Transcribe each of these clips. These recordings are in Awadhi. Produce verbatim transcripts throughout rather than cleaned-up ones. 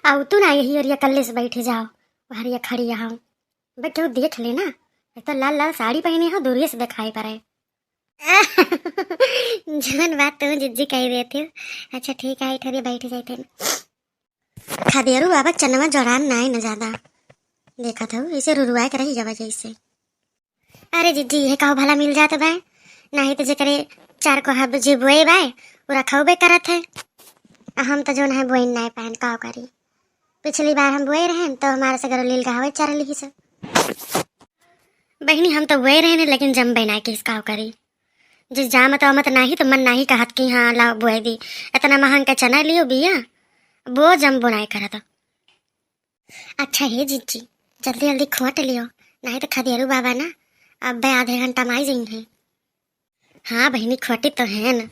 आउ तू ना यही ओरिया कल्ले से बैठी जाओ, वहरिया खड़ी हौ। बे केहू देख ले ना, एक तो लाल लाल साड़ी पहने हो, दूरिये से देखाई पड़े। जौन बात तू जिज्जी कह देती हो। अच्छा ठीक है, ठहरिए बैठ जाते हैं। खदेरू बाबा चनवा जोड़ान नाई न ज्यादा। देखत हऊ, इसे रुरुआए के रही जावा जैसे। अरे जिज्जी, ये काहो भला मिल जात बा? नाही तो जेकरे चार कोहा जे बोए बा, उ रखौबे करत है। आ हम तो जौन है बोइन नाई पाएन, काव करी? पिछली बार हम बोए रहन तो हमारे से गरो लील गहावे चर लिही से। बहिनी, हम तो बोए रहन, लेकिन जम बे नाई किस काव करी? जे जामत आवत नाही तो मन नाही कहत कि हाँ, लाओ बोए दी। इतना महंग का चना लियो बिया, बो जम बोनाई करत। अच्छा हे जिज्जी, जल्दी जल्दी खोट लियो, नाही तो खदेरू बाबा ना अब आधे घंटा में आई जइहैं। हाँ बहिनी, खोटी तो है न।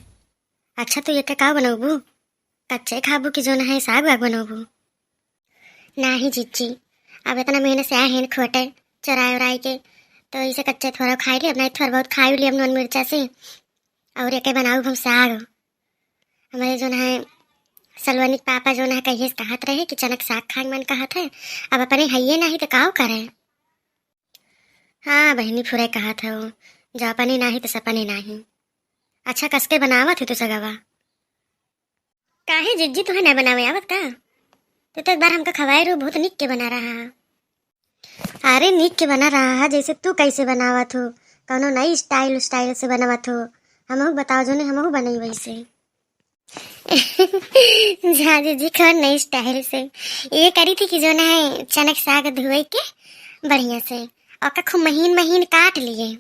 अच्छा, तू एके का बनौबू? कच्चे खाबू कि जौन है साग वाग बनौबू? नाही जिज्जी, अब इतना मेहनत से आए हैं खोटे, चोराए उराए के, तो इसे कच्चे थोड़ा खाई लेब, नाही थोड़ा बहुत खाई लेब नून मिर्चा से, और एके बनाऊ हम साग। हमारे जौन है सलवनी के पापा जौन है कहिए से कहत रहे कि चनक साग खाए के मन कहत है, अब अपने हइये नाही तो काव करे? हाँ बहिनी, फुरे कहत है वो, जो अपने नाही तो सपने नाही। अच्छा, कसके बनावत है तू सगवा? काहे जिज्जी, तुहे ना बनावे आवत का? तू तो एक बार हमका खवाए रहू, बहुत निक के बना रहा। अरे निक के बना रहा है, जैसे तू कैसे बनावत हो, कौनो नई स्टाइल स्टाइल से बनावत हो, हमहू बताओ जो नहीं हमहू बनई वैसे। जा जिज्जी, कौन नई स्टाइल से? ये करी थी कि जौन है चनक साग धोए के बढ़िया से, ओका खूब महीन महीन काट लिए,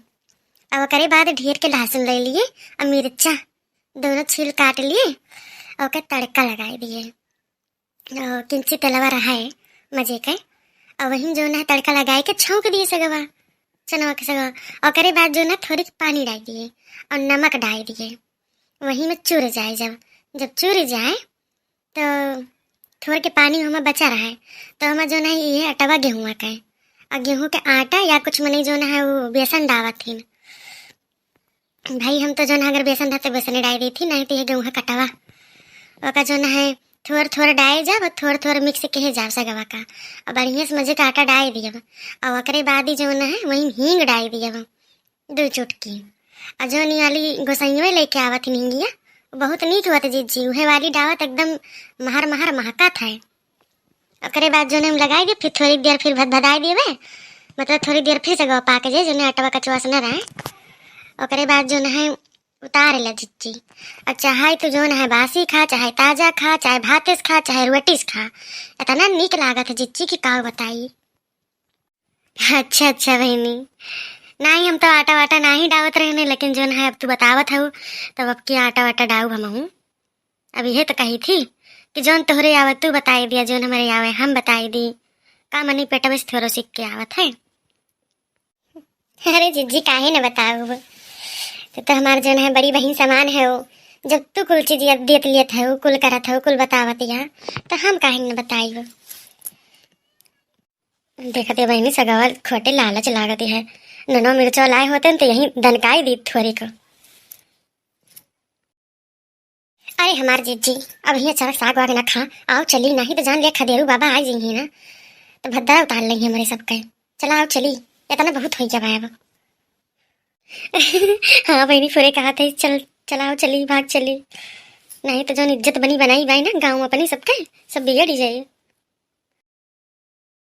अब ओकरे बाद ढेर के लहसुन ले लिए और मिर्चा दोनों छील काट लिए, ओके तड़का लगाई दिए। और किंची तेलवा रहा है मजे के, और वहीं जौन है तड़का लगाई के छौंक दिए सगवा, चनवा के सगवा। ओकरे बाद जौन है थोड़ी पानी डाल दिए और नमक डाल दिए, वहीं में चूर जाए। जब जब चूर जाए तो थोड़ के पानी हमें बचा रहा है, तो हमें जौन है ये अटवा गेहूँ का है, और गेहूँ के आटा या कुछ मनई जौन है वो बेसन डावत थी। भाई हम तो जौन अगर बेसन रहते बेसने डाल दी थी, नहीं तो ये गेहूँ का कटवा, ओका जौन है थोड़ थोड़ डाए जाब और थोड़ थोड़ मिक्स किए जाब सगवा का, और बढ़िया से मजे का आटा डाल दियब। और ओकरे बाद ही जौन है वहीं हींग डाल दियब दो चुटकी। और जौन ये वाली गोसाइयों लेके आवत हींगिया, बहुत नीक होत जिज्जी, उहे वाली डावत एकदम महर महर महकत है। ओकरे बाद जौन हम लगाई दे, फिर थोड़ी देर फिर भद भदाई देवे, मतलब थोड़ी देर फिर से गवा पाक जे, जौन अटवा कचवा से न रहे। ओकरे बाद जौन है उतार ले जिज्जी। और चाहे तू जौन है बासी खा, चाहे ताजा खा, चाहे भाते से खा, चाहे रोटी से खा, इतना नीक लागत है जिज्जी कि का बताई। अच्छा अच्छा बहिनी, नाही हम तो आटा वाटा नाही डावत रहने, लेकिन जौन है अब तू बतावत हऊ, तब अब की आटा वाटा डाऊ हमहू। अब यह तो कही थी कि जौन तोहरे आवे तू बताई दिया, जौन हमारे आवे हम बताई दी। का मनी पेटवे से थोड़ो सीख के आवत है। अरे जिज्जी, काहे न बताऊ, तू तो हमार जौन है बड़ी बहिन समान है हो। जब तू कुल चीज देत लेत है, कुल करत है, कुल बतावत या, तो हम काहे न बताई हो? देखत है बहिनी, सगवा खोटे लालच लागत है। ननो मिर्चो लाए होते न तो यहीं दनकाई दी थोड़ी को। अरे हमार जिज्जी, अब हियाँ चरक साग वाग ना खा, आओ चली, नाही तो जान लिया खदेरू बाबा आ जइहे ना, तो भद्दरा उतार लेंगे हमारे सबके। चला आओ चली, इतना बहुत हो गया अब। हाँ बहिनी, फुरे कहा थे, चल, चला आओ चली, भाग चली, नहीं तो जौन इज्जत बनी बनाई बाई ना गाँव अपनी सबके, सब बिगड़ ही जाए।